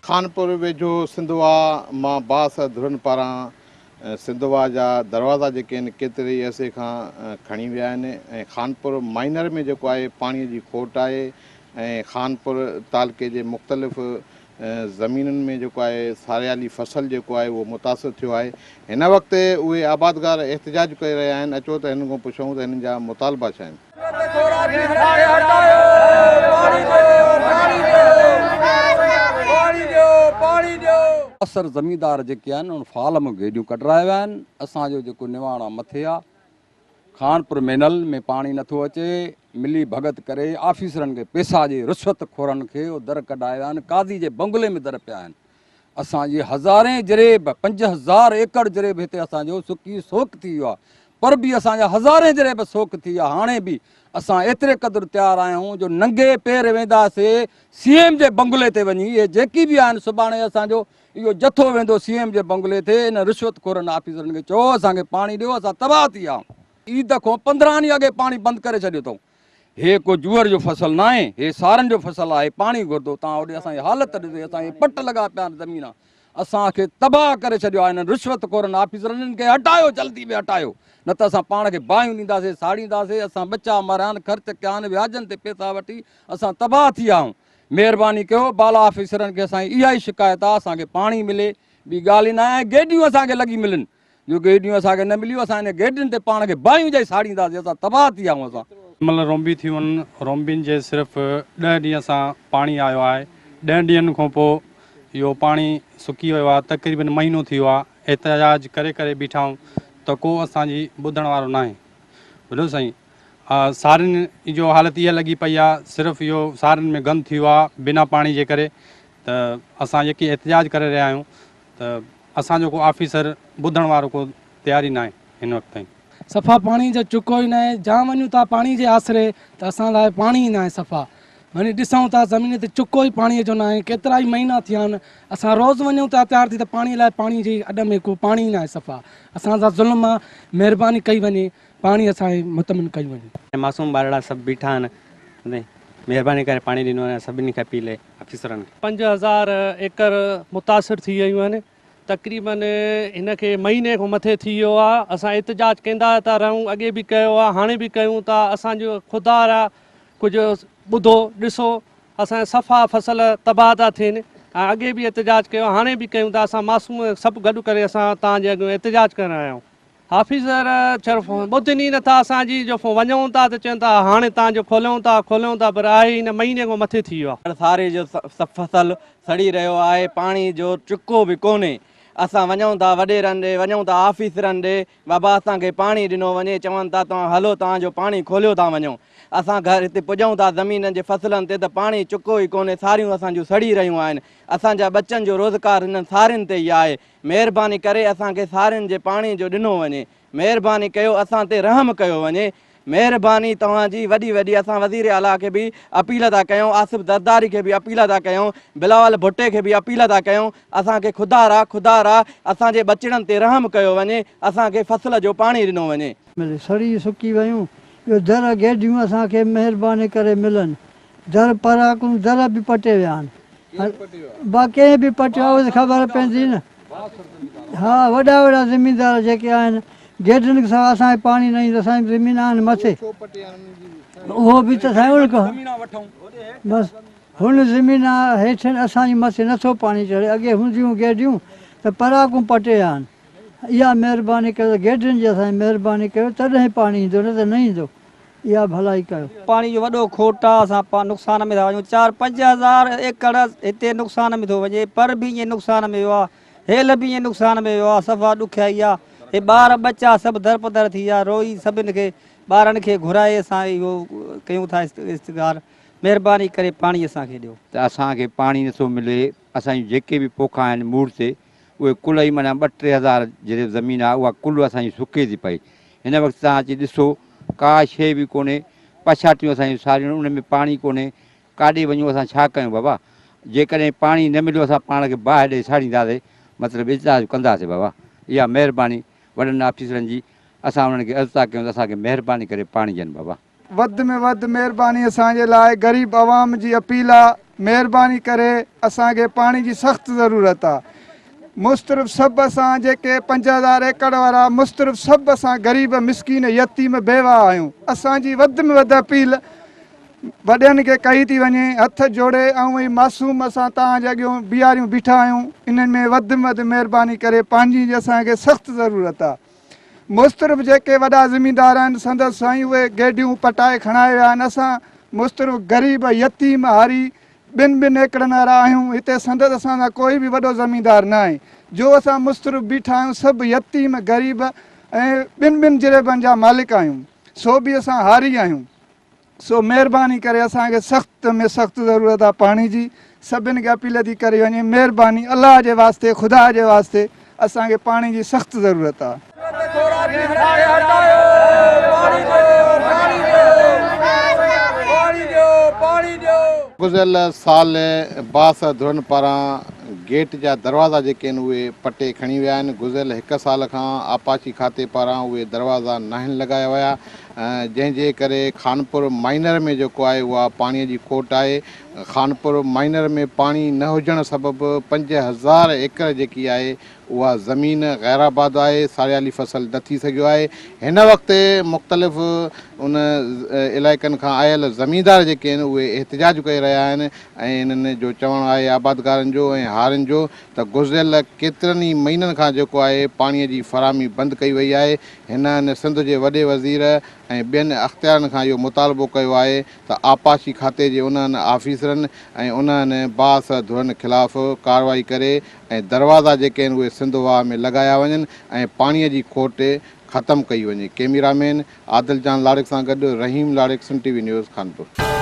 خانپور ويجهو سنڌوا مان بااثر ڌرين پاران سنڌوا جا دروازا جيڪي آهن ڪيتري ئي عرصي کان کڻي ويا آهن ۽ خانپور مائنر ۾ جيڪو آهي پاڻي جي کوٽ آهي ۽ خانپور تعلقي جي مختلف زمينن ۾ جيڪو آهي ساريالي فصل جيڪو آهي اهو متاثر ٿيو آهي هن وقت اهي آبادگار احتجاج ڪري رهيا آهن اچو ته هنن کان پڇون ته هنن جا مطالبا ڇا آهن. اثر زميندار جيڪي آهن ان فال مان گيڏيون ڪڍرائي ويا آهن اسان جو جيڪو نواڻ آ مٿي آ خانپور مينل ۾ پاڻي نٿو اچي ملي ڀڳت ڪري آفيسرن کي پيسا ڏئي رشوت خورن کي اهو در ڪڍائي ويا آهن قاضي جي بنگلي ۾ در پيا آهن اسان جي هزارين جريب 5000 ايڪڙ جريب هتي اسان جو سڪي سوڪ ٿي ويو آهي پر به اسان جا هزارين جريب سوڪ ٿي ويا هاڻي به اسان ايتري قدر تيار آهيون جو ننگي پير وينداسي سي ايم جي بنگلي تي وڃي اهي جيڪي به آهن سڀاڻي اسان جو اهو جٿو ويندو سي ايم جي بنگلي تي انهن رشوت خورن آفيسرن کي چئو اسان کي پاڻي ڏيو اسان تباهه ٿي ويا آهيون. عيد کان 15 ڏينهن اڳي پاڻي بند ڪري ڇڏيو اٿئون. هي ڪو جوئر جو فصل ناهي هي سارن جو فصل آهي پاڻي گهرندو تان هوڏي اسان جي حالت ڏسو اسان جي پٽ لڳا پيا آهن زمين اسان کي تباهه ڪري ڇڏيو آهي انهن رشوت خورن آفيسرن انهن کي هٽايو جلدي ۾ هٽايو نه ته اسان پاڻ کي باهيون ڏينداسين ساڙينداسين اسان ٻچا ماريا آهن خرچ ڪيا آهن وياجن تي پيسا وٺي اسان تباهه ٿي ويا آهيون مهرباني ڪيو بالا آفيسرن کي اسان جي اها ئي شڪايت آهي اسان کي پاڻي ملي ٻي ڳالهه ئي ناهي ۽ گيڊيون اسان کي لڳي ملن جو گيڊيون اسان کي نه مليون اسان ان گيڊين تي پاڻ کي باهيون ڏئي ساڙينداسين اسان تباهه ٿي ويا آهيون اسان. هن مهل رونبي ٿيون آهن رونبين جي صرف ڏهه ڏينهن سان پاڻي آيو آهي ڏهن ڏينهن کان پوء اهو پاڻي سڪي ويو آهي تقريبن مهينو ٿي ويو آهي احتجاج ڪري ڪري بيٺا آهيون ته ڪو اسان جي ٻڌڻ وارو ناهي ٻڌو سائين سارين جو حالت اها لڳي پئي آهي صرف اهو سارين ۾ گند ٿي ويو آهي بنا پاڻي جي ڪري ته اسان جيڪي احتجاج ڪري رهيا آهيون ته اسان جو ڪو آفيسر ٻڌڻ وارو ڪو تيار ئي ناهي هن وقت تائين. صفا پاڻي جو چڪو ئي ناهي جان وڃون ٿا پاڻي جي آسري ته اسان لاء پاڻي ئي ناهي صفا وڃي ڏسون ٿا زمين تي چڪو ئي پاڻي جو ناهي ڪيترا ئي مهينا ٿيا آهن اسان روز وڃون ٿا تيار ٿي ته پاڻي لاء پاڻي جي اڏ ۾ ڪو پاڻي ئي ناهي صفا اسان سان ظلم آ مهرباني ڪئي وڃي پاڻي اسان کي مطمئن ڪئي وڃي. معصوم ٻارڙا سڀ بيٺا آهن مهرباني ڪري پاڻي ڏنو وڃي سڀني کي اپيل آهي آفيسرن کي. 5000 ايڪڙ متاثر ٿي ويون آهن تقريبن هن کي مهيني کان مٿي ٿي ويو آهي اسان احتجاج ڪندا ٿا رهون اڳي به ڪيو آهي هاڻي به ڪيون ٿا اسان جو خدا را ڪجهه ٻڌو ڏسو اسان جا صفا فصل تباهه ٿا ٿين ۽ اڳي به احتجاج ڪيو هاڻي به ڪيون ٿا اسان معصوم سڀ گڏ ڪري اسان توهان جي اڳيون احتجاج ڪرڻ آيا آهيون. آفيسر چر فون ٻڌن ئي نٿا اسان جي جو فون وڃون ٿا ته چون ٿا هاڻي تان جو کوليون ٿا کوليون ٿا پر آهي ئي نه مهيني کان مٿي ٿي ويو آهي. ساري جو فصل سڙي رهيو آهي پاڻي جو چڪو به ڪونهي اسان وڃون ٿا وڏيرن ڏي وڃون ٿا آفيسرن ڏي بابا اسان کي پاڻي ڏنو وڃي چون ٿا توهان هلو توهان جو پاڻي کوليو ٿا وڃون اسان گهر هتي پڄون ٿا زمينن جي فصلن تي ته پاڻي چڪو ئي ڪونهي ساريون اسان جون سڙي رهيون آهن اسان جا ٻچن جو روزگار انهن سارين تي ئي آهي مهرباني ڪري اسان کي سارين جي پاڻي جو ڏنو وڃي مهرباني ڪيو اسان تي رحم ڪيو وڃي مهرباني توهان جي وڏي وڏي اسان وزير اعليٰ کي به اپيل ٿا ڪيون آصف زرداري کي به اپيل ٿا ڪيون بلاول ڀٽي کي به اپيل ٿا ڪيون اسان کي خدا را خدا را اسان جي ٻچڙن تي رحم ڪيو وڃي اسان کي فصل جو پاڻي ڏنو وڃي. ملي سڙي سڪي ويون ٻيو در گيڊيون اسان کي مهرباني ڪري ملن در پراڪون در به پٽي ويا آهن. با ڪنهن به پٽيو آهي اهو ته خبر پوندي نه. ها وڏا وڏا زميندار جيڪي آهن گيڊن سان اسان کي پاڻي نه ايندو اسان جون زمينان آهن مٿي اهو به ته سائين ان کان بس هن زمين هيٺ اسان جي مٿي نٿو پاڻي چڙهي اڳي هونديون گيڊيون ته پراڪون پٽي ويا آهن اها مهرباني ڪيو ته گيڊن جي اسان جي مهرباني ڪيو تڏهن پاڻي ايندو نه ته نه ايندو. اها ڀلائي ڪيو. پاڻي جو وڏو کوٽ آ اسان نقصان ۾ ٿا وڃون چار 5000 ايڪڙ هتي نقصان ۾ ٿو وڃي پر به ائين نقصان ۾ ويو آ هيل به ائين نقصان ۾ ويو آ صفا ڏکيائي آ هي ٻار ٻچا سڀ درپدر ٿي ويا روئي سڀن کي ٻارن کي گهرائي اسان اهو ڪيون ٿا استغار مهرباني ڪري پاڻي اسان کي ڏيو. ته اسان کي پاڻي نٿو ملي اسان جون جيڪي به پوکا آهن موڙ تي اهي ڪل ئي معنيٰ ٻه ٽي هزار جريب زمين آهي اها ڪل اسان جي سڪي ٿي پئي. هن وقت توهان اچي ڏسو ڪا شيء به ڪونهي، پڇاٽيون اسان جون ساريون ان ۾ پاڻي ڪونهي، ڪاڏي وڃون اسان ڇا ڪيون بابا؟ جيڪڏهن پاڻي نه مليو اسان پاڻ کي باهه ڏئي ساڙينداسين مطلب احتجاج ڪنداسين بابا. اها مهرباني وڏن آفيسرن جي اسان انهن کي عرض ٿا ڪيون ته اسان کي مهرباني ڪري پاڻي ڏين بابا. وڌ ۾ وڌ مهرباني اسان جي لاء غريب عوام جي اپيل آ. مهرباني ڪري اسان کي پاڻي جي سخت ضرورت آ. مصطرف سڀ اسان جيڪي 5000 ايڪڙ وارا مصطرف سڀ اسان غريب مسڪين يتيم بيواهه آهيون. اسان جي وڌ ۾ وڌ اپيل وڏين کي ڪئي ٿي وڃي هٿ جوڙي ۽ هي معصوم اسان توهان جي اڳيون بيهاريون بيٺا آهيون انهن ۾ وڌ ۾ وڌ مهرباني ڪري پاڻي جي اسان کي سخت ضرورت آ. مصطرف جيڪي وڏا زميندار آهن سندس سائين اهي گيڊيون پٽائي کڻائي ويا آهن اسان مصطرف غريب يتيم هاري ٻن ٻن ايڪڙن وارا آهيون هتي سندس اسان سان ڪوئي به وڏو زميندار نه آهي جو اسان مصطرف بيٺا آهيون سڀ يتيم غريب ۽ ٻن ٻن جريبن جا مالڪ آهيون سو به اسان هاري آهيون. سو مهرباني ڪري اسان کي سخت ۾ سخت ضرورت آ پاڻي جي سڀن کي اپيل ٿي ڪري وڃي مهرباني الله جي واسطي خدا جي واسطي اسان کي پاڻي جي سخت ضرورت آ. گذريل سال باس ڌرين پاران گيٽ جا دروازا جيڪي آهن اهي پٽي کڻي ويا آهن گذريل هڪ سال کان آبپاشي کاتي پاران اهي دروازا ناهن لڳايا ويا جنهن جي ڪري خانپور مائنر ۾ جيڪو آهي اها پاڻي جي کوٽ آهي، خانپور مائنر ۾ پاڻي نه هجڻ سبب 5000 ايڪڙ جيڪي آهي اها زمين غيرآباد آهي، ساريالي فصل نه ٿي سگهيو آهي، هن وقت مختلف ان علائقن کان آيل زميندار جيڪي آهن اهي احتجاج ڪري رهيا آهن ۽ انهن جو چوڻ آهي آبادگارن جو ۽ هارين جو ته گذريل ڪيترن ئي مهينن کان جيڪو آهي پاڻي جي فراهمي بند ڪئي وئي آهي، هنن سنڌ جي وڏي وزير ۽ ٻين اختيارين کان اهو مطالبو ڪيو آهي ته آبپاشي کاتي جي انهن آفيسرن ۽ انهن بااثر ڌرين خلاف ڪارروائي ڪري ۽ دروازا جيڪي آهن اهي سنڌ واهه ۾ لڳايا وڃن ۽ پاڻي جي کوٽ ختم ڪئي وڃي. ڪئميرا مين عادل جان لاڙڪ سان گڏ Rahim Larik Sindh T V news Khanpur.